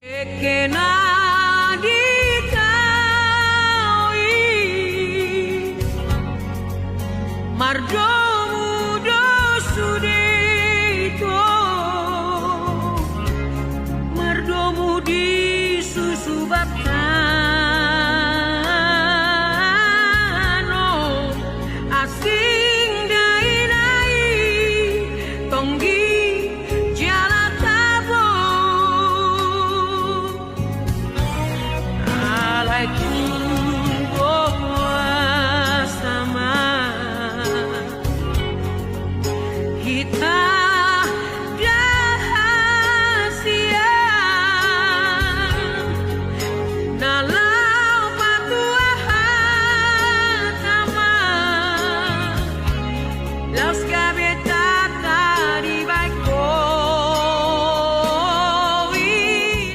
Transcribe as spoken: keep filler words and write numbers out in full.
Kena di hau i, mardomu do sude ito, mardomu di susu bata.